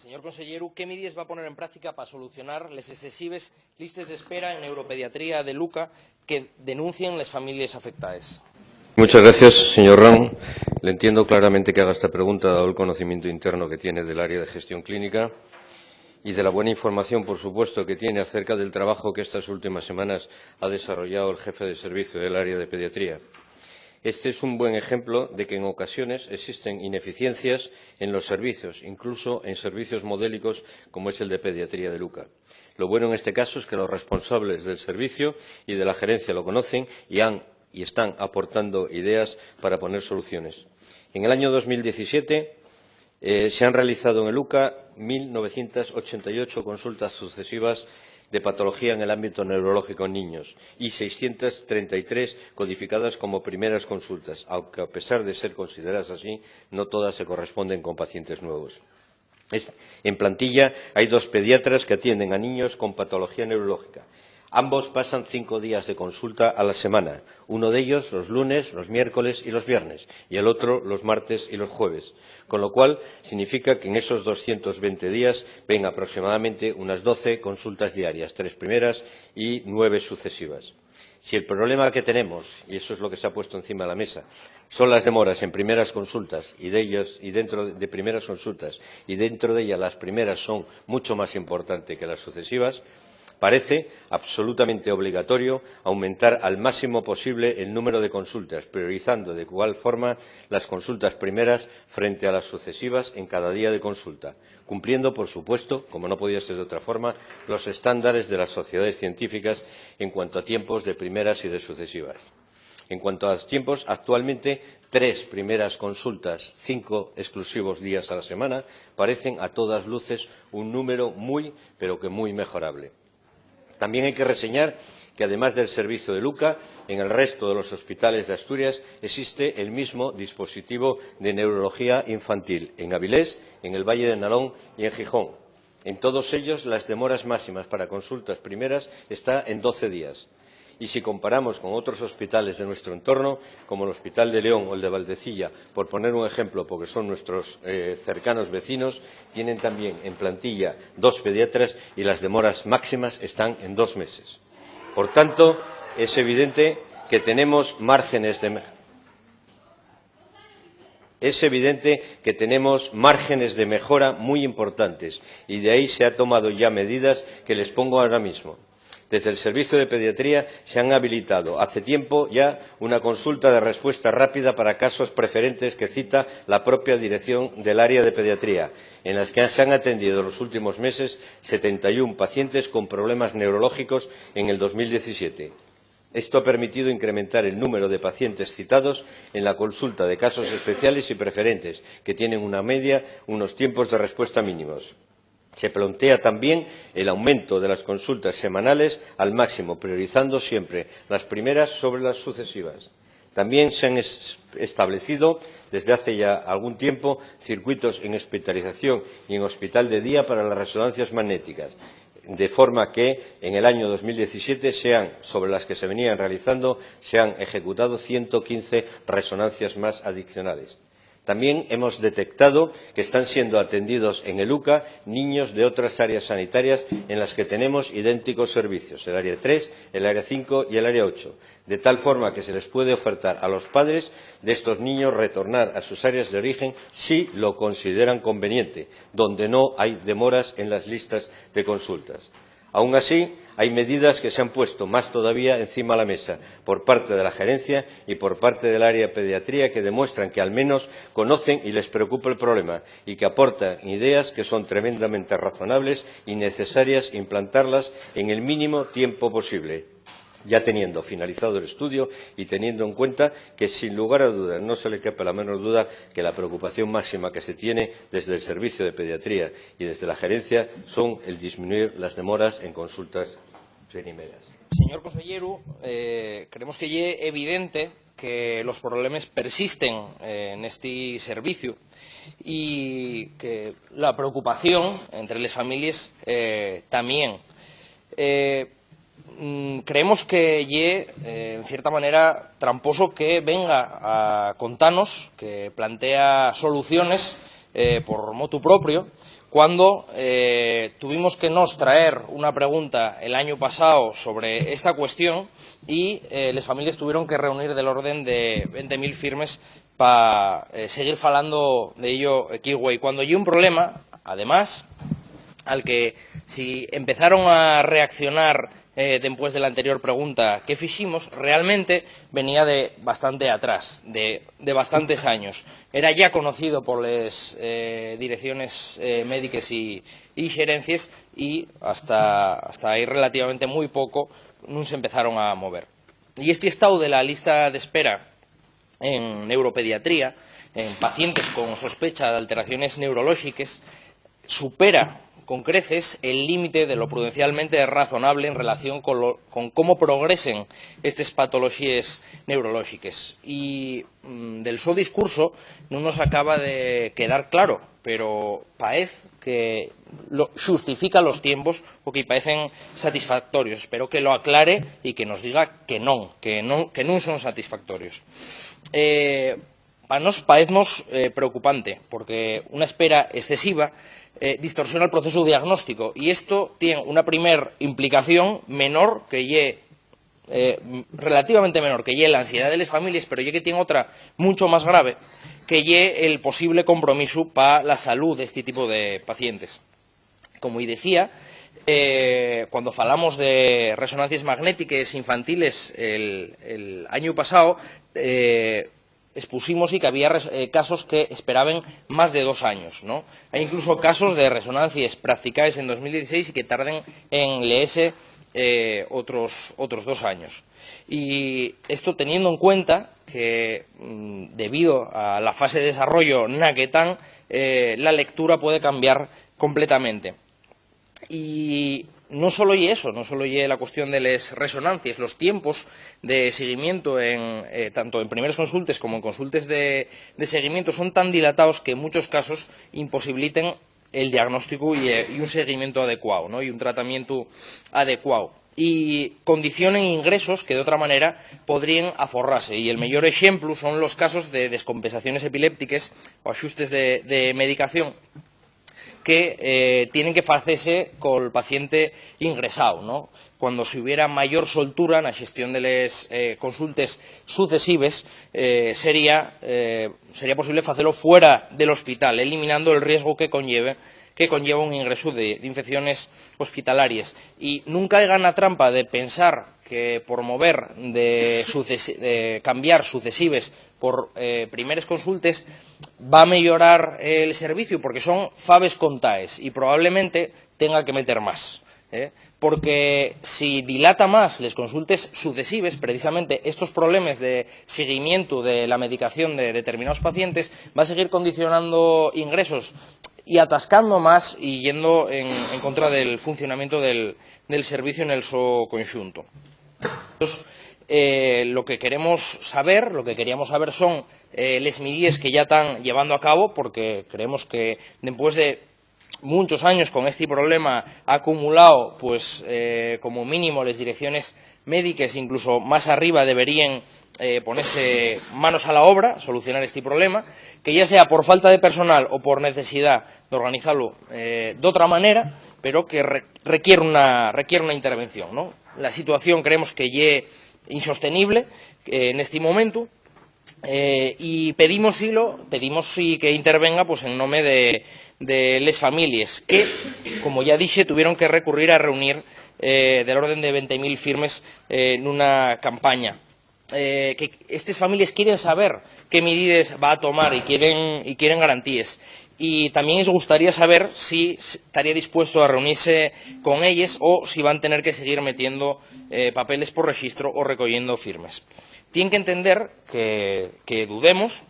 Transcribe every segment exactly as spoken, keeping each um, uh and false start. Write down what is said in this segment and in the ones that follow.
Señor conselleru, ¿qué medidas va a poner en práctica pa solucionar les excesives listes d'espera en neuropediatría de Luca que denuncien les families afectaes? Muchas gracias, señor Ron. Le entiendo claramente que haga esta pregunta, dado el conocimiento interno que tiene del área de gestión clínica y de la buena información, por supuesto, que tiene acerca del trabajo que estas últimas semanas ha desarrollado el jefe de servicio del área de pediatría. Este es un buen ejemplo de que en ocasiones existen ineficiencias en los servicios, incluso en servicios modélicos como es el de pediatría de Luca. Lo bueno en este caso es que los responsables del servicio y de la gerencia lo conocen y han y están aportando ideas para poner soluciones. En el año dos mil diecisiete, eh, se han realizado en Luca mil novecientas ochenta y ocho consultas sucesivas de patología en el ámbito neurológico en niños y seiscientas treinta y tres codificadas como primeras consultas, aunque a pesar de ser consideradas así, no todas se corresponden con pacientes nuevos. Es- en plantilla hay dos pediatras que atienden a niños con patología neurológica. Ambos pasan cinco días de consulta a la semana, uno de ellos los lunes, los miércoles y los viernes, y el otro los martes y los jueves, con lo cual significa que en esos doscientos veinte días ven aproximadamente unas doce consultas diarias, tres primeras y nueve sucesivas. Si el problema que tenemos, y eso es lo que se ha puesto encima de la mesa, son las demoras en primeras consultas y de ellas, y dentro de primeras consultas y dentro de ellas las primeras son mucho más importantes que las sucesivas, parece absolutamente obligatorio aumentar al máximo posible el número de consultas, priorizando de igual forma las consultas primeras frente a las sucesivas en cada día de consulta, cumpliendo, por supuesto, como no podía ser de otra forma, los estándares de las sociedades científicas en cuanto a tiempos de primeras y de sucesivas. En cuanto a los tiempos, actualmente tres primeras consultas, cinco exclusivos días a la semana, parecen a todas luces un número muy, pero que muy mejorable. También hay que reseñar que, además del servicio de Luca, en el resto de los hospitales de Asturias existe el mismo dispositivo de neurología infantil en Avilés, en el Valle de Nalón y en Gijón. En todos ellos, las demoras máximas para consultas primeras está en doce días. Y si comparamos con otros hospitales de nuestro entorno, como el Hospital de León o el de Valdecilla, por poner un ejemplo, porque son nuestros, eh, cercanos vecinos, tienen también en plantilla dos pediatras y las demoras máximas están en dos meses. Por tanto, es evidente que tenemos márgenes de me- es evidente que tenemos márgenes de mejora muy importantes y de ahí se han tomado ya medidas que les pongo ahora mismo. Desde el Servicio de Pediatría se han habilitado hace tiempo ya una consulta de respuesta rápida para casos preferentes que cita la propia dirección del área de pediatría, en las que se han atendido en los últimos meses setenta y un pacientes con problemas neurológicos en el dos mil diecisiete. Esto ha permitido incrementar el número de pacientes citados en la consulta de casos especiales y preferentes, que tienen una media, unos tiempos de respuesta mínimos. Se plantea también el aumento de las consultas semanales al máximo, priorizando siempre las primeras sobre las sucesivas. También se han es- establecido desde hace ya algún tiempo circuitos en hospitalización y en hospital de día para las resonancias magnéticas, de forma que en el año dos mil diecisiete sean, sobre las que se venían realizando, se han ejecutado ciento quince resonancias más adicionales. También hemos detectado que están siendo atendidos en Luca niños de otras áreas sanitarias en las que tenemos idénticos servicios, el área tres, el área cinco y el área ocho, de tal forma que se les puede ofertar a los padres de estos niños retornar a sus áreas de origen si lo consideran conveniente, donde no hay demoras en las listas de consultas. Aun así, hay medidas que se han puesto más todavía encima de la mesa por parte de la gerencia y por parte del área de pediatría que demuestran que al menos conocen y les preocupa el problema y que aportan ideas que son tremendamente razonables y necesarias implantarlas en el mínimo tiempo posible, ya teniendo finalizado el estudio y teniendo en cuenta que, sin lugar a dudas, no se le quepa la menor duda que la preocupación máxima que se tiene desde el Servicio de Pediatría y desde la gerencia son el disminuir las demoras en consultas primeras. Señor conselleru, eh, creemos que ye evidente que los problemes persisten, eh, nesti serviciu y que la preocupación entre les families, eh, tamién. Eh, mm, creemos que ye, eh, en cierta manera, tramposo que venga a contanos, que plantea soluciones, eh, por motu propio, cuando, eh, tuvimos que nos traer una pregunta el año pasado sobre esta cuestión y, eh, les families tuvieron que reunir del orden de veinte mil firmes pa, eh, seguir falando de ello equí güei. Cuando ye un problema, además, al que si empezaron a reaccionar, eh, dempués de la anterior pregunta que fiximos, realmente venía de bastante atrás, de, de bastantes años. Era ya conocido por les, eh, direcciones, eh, médiques y, y xerencies, y hasta, hasta hai relativamente mui poco nun se empezaron a mover. Y este estado de la lista d'espera en neuropediatría, en pacientes con sospecha d'alteraciones neurolóxiques, supera con creces el límite de lo prudencialmente razonable en relación con lo, con cómo progresen estes patoloxíes neurolóxiques. Y, mm, del so discurso nun nos acaba de quedar claro, pero paez que lo, xustifica los tiempos o que paecen satisfactorios. Espero que lo aclare y que nos diga que non, que non, que nun son satisfactorios. Eh, pa nós paeznos, eh, preocupante, porque una espera excesiva, eh, distorsiona el proceso diagnóstico, y esto tien una primer implicación menor, que ye, eh, relativamente menor, que ye la ansiedá de les families, pero ye que tien otra mucho más grave, que ye el posible compromisu pa la salú d'esti tipo de pacientes. Como y decía, eh, cuando falamos de resonancies magnétiques infantiles el, el año pasado, eh, expusimos y que había res-, eh, casos que esperaben más de dos años, ¿no? Hay incluso casos de resonancies practicaes en dos mil dieciséis y que tarden en leese, eh, otros, otros dos años. Y esto teniendo en cuenta que, mm, debido a la fase de desarrollo na que tán, eh, la lectura puede cambiar completamente. Y no solo ye eso, no solo ye la cuestión de les resonancies, los tiempos de seguimiento en, eh, tanto en primeres consultes como en consultes de, de seguimiento son tan dilataos que en muchos casos imposibiliten el diagnóstico y, eh, y un seguimiento adecuado, ¿no? Y un tratamiento adecuado. Y condicionen ingresos que de otra manera podrían aforrase. Y el meyor exemplu son los casos de descompensaciones epiléptiques o axustes de, de medicación que, eh, tienen que facese col paciente ingresao, ¿no? Cuando si hubiera mayor soltura na xestión de les, eh, consultes sucesives, eh, sería, eh, sería posible facelo fuera del hospital, eliminando el riesgo que conlleve, que conlleva un ingresu de, de infecciones hospitalaries. Y nun caigan na trampa de pensar que por mover de sucesi-, de cambiar sucesives por, eh, primeres consultes va a meyorar el serviciu, porque son faves contaes y probablemente tenga que meter más, ¿eh? Porque si dilata más les consultes sucesives, precisamente estos problemes de seguimiento de la medicación de determinados pacientes va a seguir condicionando ingresos y atascando más y yendo en, en contra del funcionamiento del, del servicio en el so conxunto. Entonces, eh, lo que queremos saber, lo que queríamos saber son, eh, les midides que ya están llevando a cabo, porque creemos que después de muchos años con este problema acumulado, pues, eh, como mínimo les direcciones médiques, incluso más arriba, deberían, eh, ponerse manos a la obra, solucionar este problema, que ya sea por falta de personal o por necesidad de organizarlo, eh, de otra manera, pero que re-, requiere una, requiere una intervención, ¿no? La situación creemos que ye insostenible, eh, en este momento, eh, y pedimos silo, pedimos sí que intervenga, pues, en nome de, de les families que, como ya dije, tuvieron que recurrir a reunir, eh, del orden de veinte mil firmes, eh, en una campaña. Eh, que estes families quieren saber qué midides va a tomar y quieren, y quieren garantíes. Y también les gustaría saber si s-, estaría dispuesto a reunirse con ellos o si van a tener que seguir metiendo, eh, papeles por registro o recogiendo firmes. Tienen que entender que, que dudemos,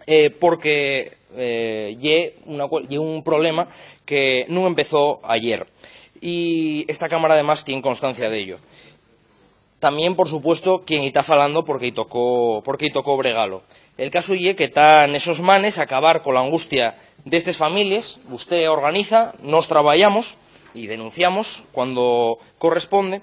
eh, porque, eh, ye una cua-, ye un problema que nun empezó ayer. Y esta Cámara, además, tiene constancia de ello. También, por supuesto, quien está falando porque y tocó, porque y tocó bregalo. El caso ye que ta nesos manes acabar con la angustia d'estes families. Usted organiza, nos trabajamos y denunciamos cuando corresponde,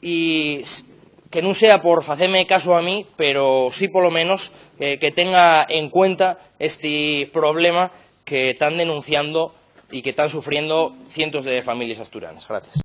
y s-, que nun sea por faceme caso a mí, pero sí, por lo menos, eh, que tenga en cuenta este problema que están denunciando y que están sufriendo cientos de familias asturianas. Gracias.